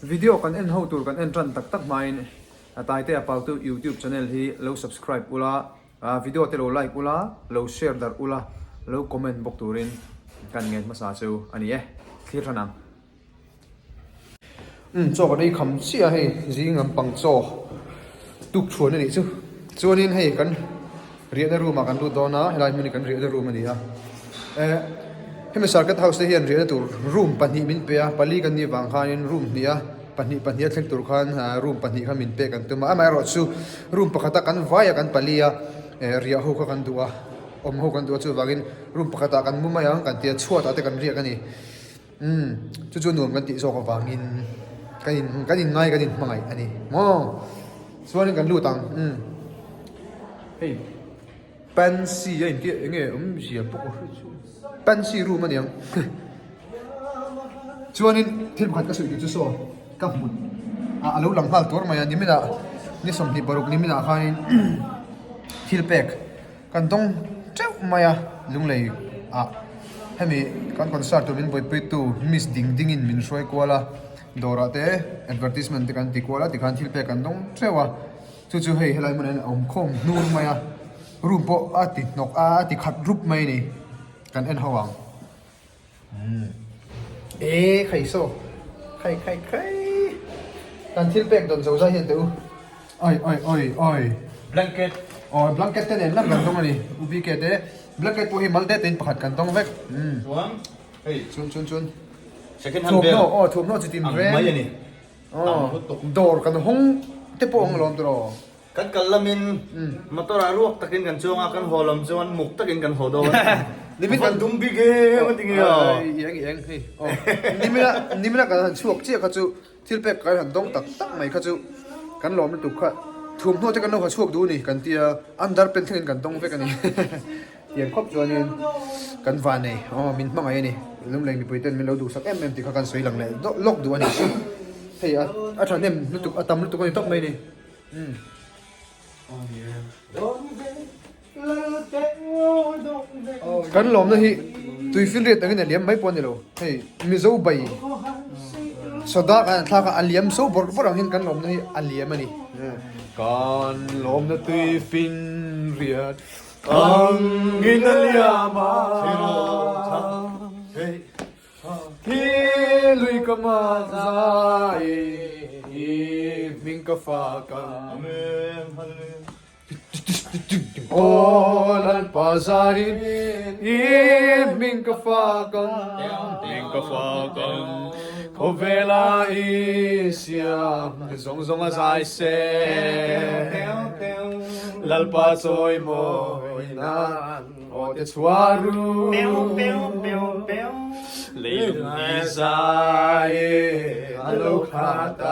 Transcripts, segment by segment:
Video kan en ho tur kan en tan tak tak hmain a Taitea Pautu YouTube channel hi lo subscribe ula, video te lo like ula, lo share darh ula, lo comment bawk turin kan ngen hmasa chu a ni e. Thlir than ang. Umm chaw kan ei kham chiah a hei zing lampang chaw tuk chhuan a nih chu chuanin hei kan riahna room ah kan lut dawn a helai hmun hi kan riahna room a ni a eh hemi circuit house te hian riahna tur room pahnih min pe a pali kan nih vang khanin room hnih a pahnih pahnih a thleng tur khan room pahnih kha min pek an tum a amaherawhchu room pakhata kan vai a kan pali a eh riah ho kha kan duh a awm ho kan duh a chuvangin room pakhatah kan mu mai ang kan tia chhuatah te kan riak a ni. Umm, chu chu nuam kan tih zawk avangin kan in kan in ngai kan in hmangaih a ni maw? Chuanin kan lut ang, umm. Hei Pansy a inti eng nge awmzia pawh ka hre chu Pansy room a niang Chuanin thil pakhat ka sawi tih chu saw ka hmu a a lo lang nghal tuar mai a niminah ni 26 niminah khanin thil pek Kan dawng teuh mai a, Lunglei ah hemi kan concert tur min buaipui tu Miss Ding Ding in min hruai kual a, dawr ah te advertisement te kan ti kual a tikhan thil pek kan dawng teuh a, chu chu hei helai hmunah hian a awm khawm hnur mai a, room pawh a ti hnawk a a ti khat rup mai a ni, kan en ho ang. E khai saw khai khai khai kan thil pek dawn zo zai hian teh u oi oi oi oi blanket oi blanket te nen lam kan dawng a ni u BK te blanket pawh hi mal te tein pakhat kan dawng vek chuan hei chun chun chun second hand bel aw thuamhnaw chi tin reng mai a ni dawr kan hawng te pawh ang lawm tawh Kan kal lamin motor ah ruak takin kan chuang a, kan haw lam chuan muk takin kan haw dawn. Nimin kan dum bik em a ti nge aw. I eng i eng hei aw. Nimina nimina kan han chhuak chiah kha chu thil pek kan han dawng tak tak mai kha chu kan lawm lutuk kha thumhnaw te kan lo ha chhuak duh a ni kan tia under pen thlengin kan dawng vek a ni. Tiang khawp chuanin kan va nei aw min hmangaih a ni Lungleng mipui ten min lo duhsak em em tih kha kan sawi lang leh lawk duh a ni chu. Hei a a thahnem lutuk a tam lutuk a ni tawp mai a ni. Kan lawmna hi tuifinriat angin a liam mai pawh a ni lo. Hei Mizo bai soda kan han thlak a, a liam so bawrh bawrh angin kan lawmna hi a liam a ni. Kan lawmna tuifinriat angin a liam a. Hi lui ka mah zai i hming ka fak ang. Aw Lalpa zai i hming ka fak ang. Hming ka fak ang. Khawvela i siam zawng zawng a zai se. Lalpa chawimawi nan. Aw te chhuah ru Leilung hi zai a lo khat a.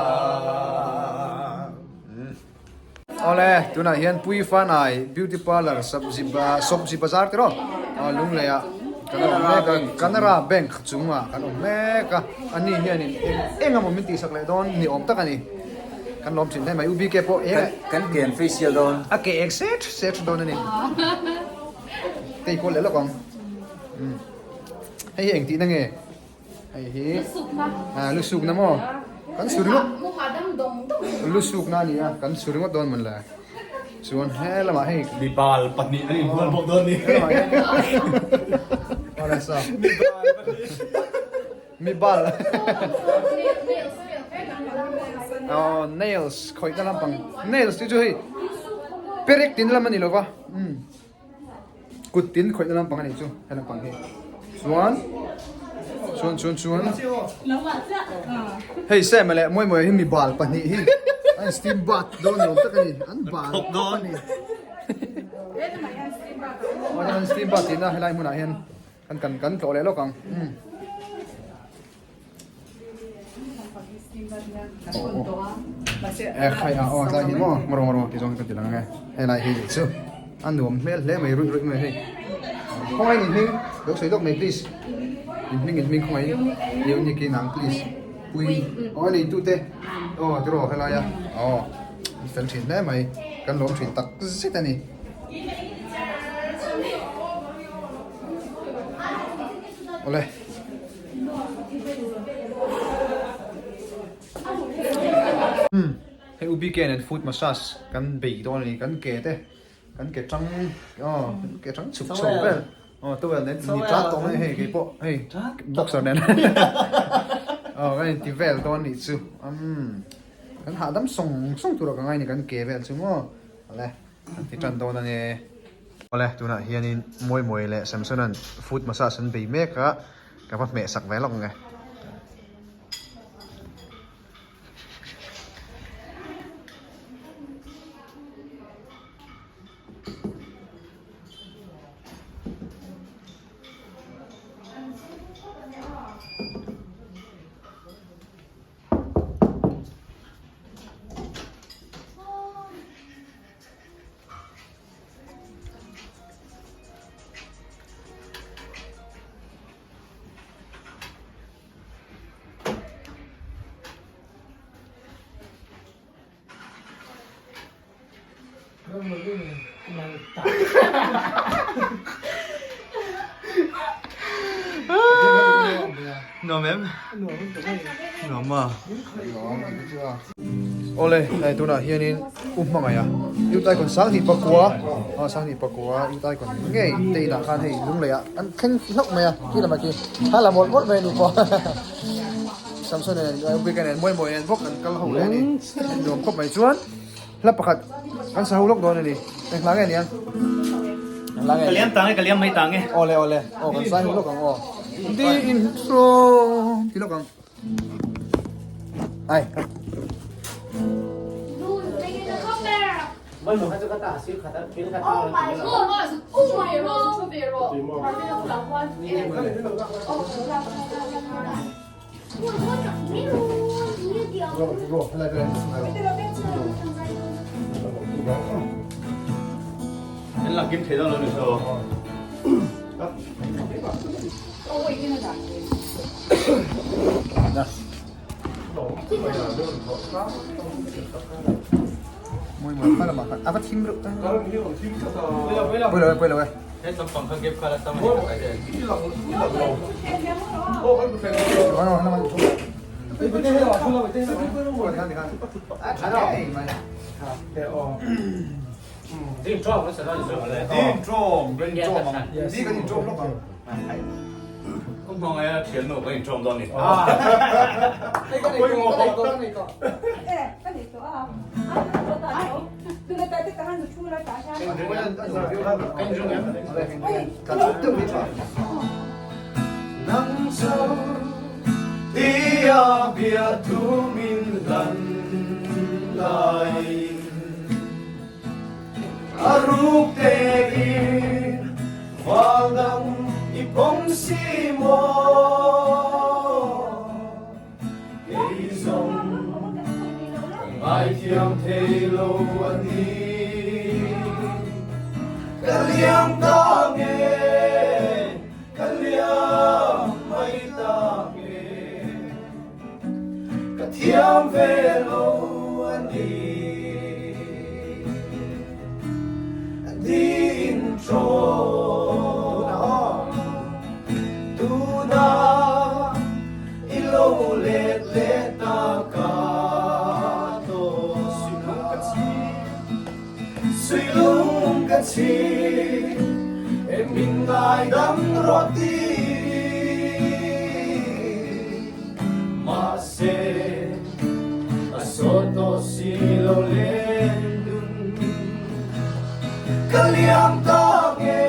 Awle, tunah hian Pui Fanai Beauty Parlour Sabzi Sawpzi Bazar tiraw Lunglei ah kan awm mek a, Canara Bank chungah kan awm mek a, ani hianin eng eng emaw min tihsak leh dawn ni awm tak a ni. Kan lawm thin hle mai, UBK pawh eng e. Kan ke an facial dawn. A ke eng set set dawn a ni. Tei kual leh lawk ang. Hei hi eng tihna nge? Hei hi. Lusukna. Ah, lusukna maw? Kan su ringawt. Mu hahdam dawng dawng. Lusukna a ni a, kan su ringawt dawn mawn le. Chuan he lamah hei. Mibal pahnih an inbual bawk dawn ni. Awle sa. Mibal pahnih. Mibal. Aw nails khawihna lampang nails tih chu hei perek tin lam a ni lo va umm kut tin khawihna lampang a nih chu he lampang hi chuan chuan chuan chuan hei Sam leh Mawimawia hi mibal pahnih hi an steam bath dawn ni awm tak a ni an bal a ni an steam bath tihna helai hmunah hian. Kan kan kan tlawh leh lawk ang. Umm. E khai a aw tlai hi maw ngawr ngawr ti zawng ka ti lang ange helai hi chu a nuam hmel hle mai ruih ruih mai hei khawngaih in hming lo sawi lawk mai please in hming in hming khawngaih in unique in ang please pui aw a neitu te aw tiraw helai a aw an fel thin hle mai kan lawm thin tak zet a ni. Awle. Umm hei U BK nen foot massage kan bei dawn a ni kan ke te kan ke tang aw kan ke tang chhuk chho vel aw towel nen ni tat tawh mai hei keipawh hei boxer nen aw kan inti vel dawn a nih chu umm kan hahdam sawng sawng tur ah ka ngai a ni kan ke vel chu maw awle kan ti tan dawn a ni awle tunah hianin Mawimawi leh Samson an foot massage an bei mek a ka va hmeh sak ve lawk ang e. Nuam em? Nuam a. Awle, hei tunah hianin U Hmangaih a, Youth Icon 2009, aw 2009 Youth Icon ngei te inah khan hei Lunglei ah an thleng hlauh mai a, khi lamah khi thla la mawlh mawlh mai a ni pawh. Samson nen weekend nen mawi mawi nen bawk an kal ho leh a ni, nuam khawp mai chuan hla pakhat kan sa ho lawk dawn a ni, eng hla nge niang? Eng hla nge Ka liam tang e, ka liam mai tang e. Awle awle, aw kan sai ho lawk ang aw. Di intro ti lawk ang. Ai. An lang kim thei dawn lo ni so. Mawi mawi hma lamah khan a va thim reuh ta. Pawi lo e, pawi lo e. Nang chu tia bia thu min hlan laiin A ruk tein val dang i pawm si maw? Kei zawng ka ngaithiam thei lo a ni. Ka liam ta nge, ka liam mai ta nge. Ka thiam ve lo a ni. Di intro Tuna i lo let leh ta ka to Sui lung ka chi Em min ngaidam rawh ti Mahse a saw tawh si lo len dun Ka liam ta nge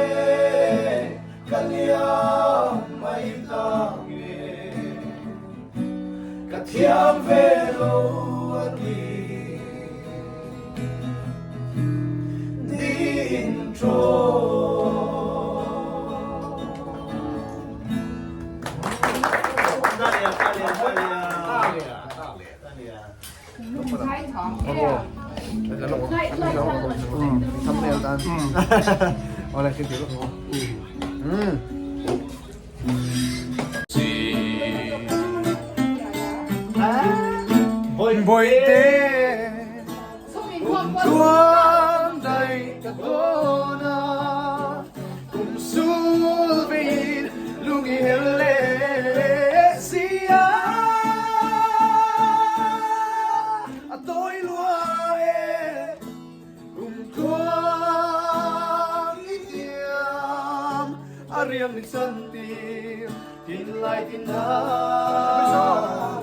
Ka liam mai ta nge Ka thiam ve lo a ni Di intro. Bawihte kum tluang daih ka dawn a kum sul veiin lung i hel leh si a a tawi.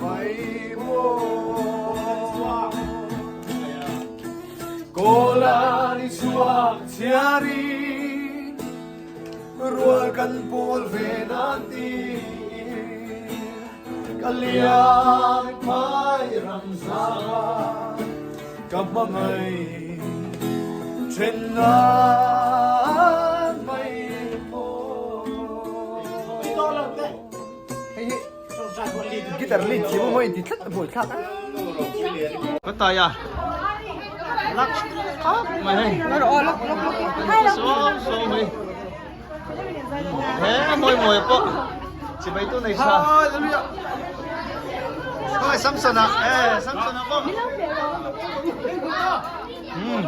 mai maw Kawla ni chhuak chhiarin Rual kan pawl ve nan tiin Ka liam phai ram zah ka hmangaih then nan mai maw. Hei hi guitar lead thiam a mawi inti tlat a buai thlak a. Ka tai a lak khap mai hei sawm sawm mai he mawi mawi pawh chibai tu nei tha hallelujah oi Samson a e Samson a pawh um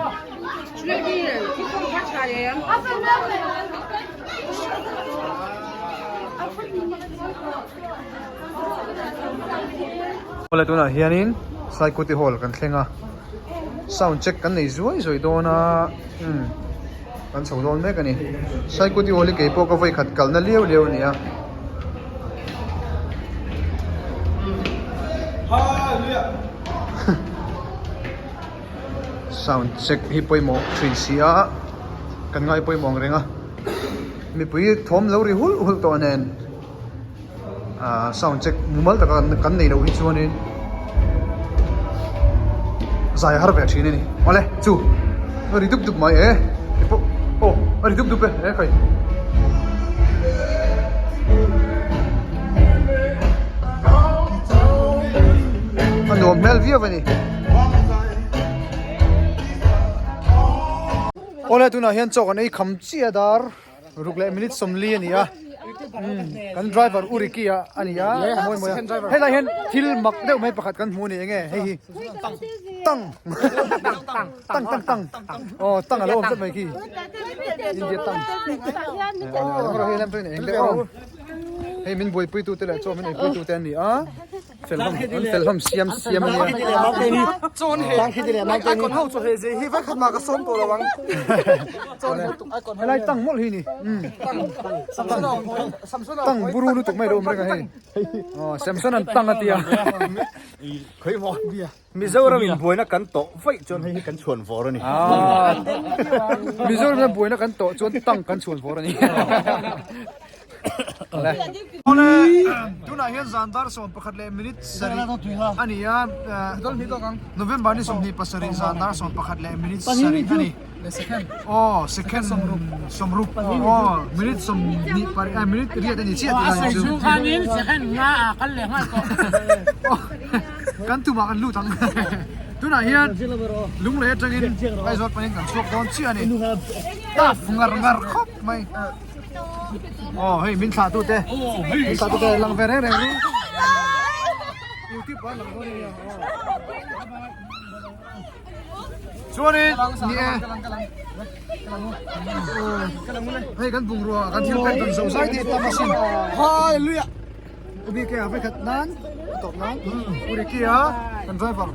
Awle tunah hianin Saikuti Hall kan thleng a, sound check kan nei zuai zuai dawn a, umm kan chho dawn mek a ni. Saikuti Hall hi keipawh ka vawikhat kalna liau liau a ni a. Sound check hi pawimawh thin si a, kan ngai pawimawh ang reng a, mipui thawm lo ri hulh hulh tawh nen ahh sound check mumal taka kan nei loh hi chuanin zai har ve thin a ni awle chu a ri dup dup mai e hei pawh aw a ri dup dup e he khai. A nuam hmel viau a ni. Awle tunah hian chaw kan ei kham chiah dar ruk leh minute 40 a ni a kan driver u Ricky a a ni a mawi mawi a helai hian thil mak deuh mai pakhat kan hmu a ni enge hei hi tang tang tang tang aw tang a lo awm tlat mai khi India tang hei min buaipui tute leh chaw min eipui tute an ni a. Fel hlawm an fel hlawm siam siam a nia. Helai tang mawlh hi ni. Tang buru lutuk mai lo awm reng a hei. Aw Samson an tang a tia. Mizoram in buaina kan tawh vaih chuan hei hi kan chhuan vawr a ni. Mizoram in buaina kan tawh chuan tang kan chhuan vawr a ni. Tunah hian zan dar 11 leh minute sarih a ni a, November ni 27 zan dar 11 leh minute sarih a ni. Aw second sawmruk aw minute sawmhnih pariat ah minute riat a ni chiah tih lai chu. Kan tumah kan lut ang. Tunah hian lunglei atangin Aizawl panin kan chhuak dawn chiah a ni. Taf ngar ngar khawp mai. Aw hei min thlah tute min thlah tute lang ve reng reng ru. YouTube ah lang dawn a nia. Chuanin ni e hei kan bungrua kan thil pek dan zo zai te tam asin. Hallelujah. Ubike a vekhat nan a tawp nan Uriki a kan driver.